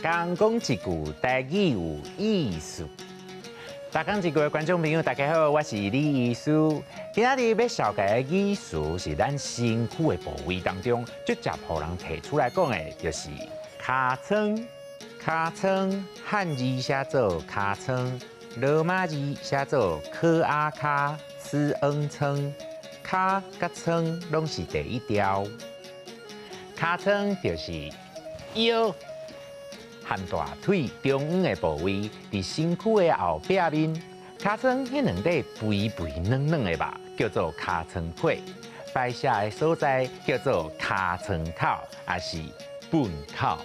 工講一句台語有意思。逐工一句的觀眾朋友，大家好，我是李醫師。今仔日欲紹介的語詞是咱身軀的部位當中，最捷予人提出來講的，就是尻川。尻川漢字寫做尻川，羅馬字寫做可阿卡斯恩川，尻佮川攏是第一調。尻川就是腰和大腿中央的部位，佇身軀的後壁面。尻川彼兩塊肥肥軟軟的肉叫做尻川皮，排泄的所在叫做尻川口，抑是糞口。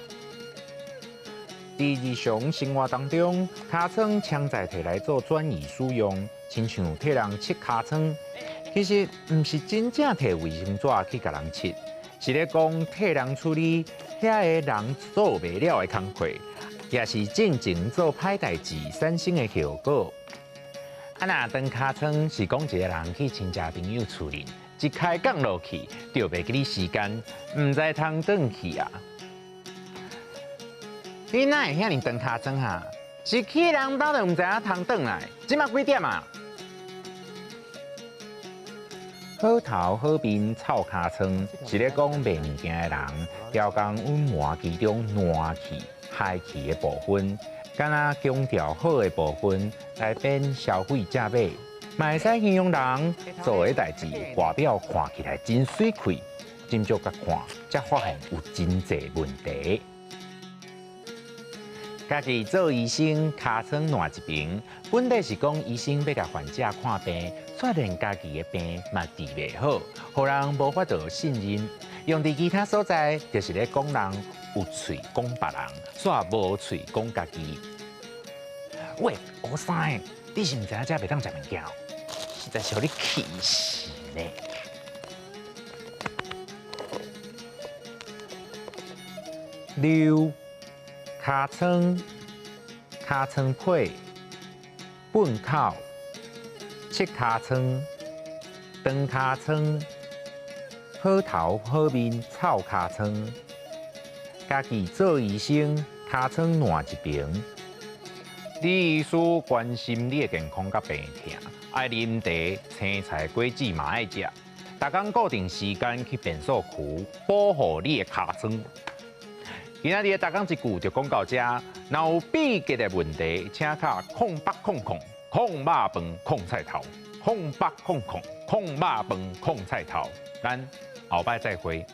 佇日常生活當中，尻川常在提來做轉移使用，親像替人拭尻川，其實毋是真正提衛生紙去共人拭，是咧講替人處理遐个人做袂了的工課，也是進前做歹代誌產生的後果。啊，若長尻川是講一个人去親戚朋友厝裡，一開講落去，就袂記得時間，毋知通轉去啊！你哪會遐爾長尻川哈？是去人兜就毋知影通轉來，這馬幾點啊？好頭好面臭尻川，是咧講賣物件的人，刁工隱瞞其中爛去、害去的部分，敢若強調好的部分來變消費者買，嘛會使形容人做的代誌外表看起來真媠氣，斟酌共看，才發現有真濟問題。家己做醫生，尻川爛一爿，本來是講醫生欲共患者看病，卻連家己的病嘛治袂好，予人無法度信任。用佇其他所在，就是咧講人有喙講別人，煞無喙講家己。喂，烏三的，你是毋知影遮袂當食物件？實在是予你氣死呢！溜。尻川、尻川皮、糞口、拭尻川、長尻川、好頭好面臭尻川、家己做醫生，尻川爛一爿。李醫師關心你的健康佮病痛，愛啉茶、青菜、果子嘛愛食。逐工固定時間去便所區，保護你的尻川。今仔日的逐工一句就講到遮，若有秘密的問題，請敲0800空肉飯空菜頭，0800空肉飯空菜頭，咱後擺再會。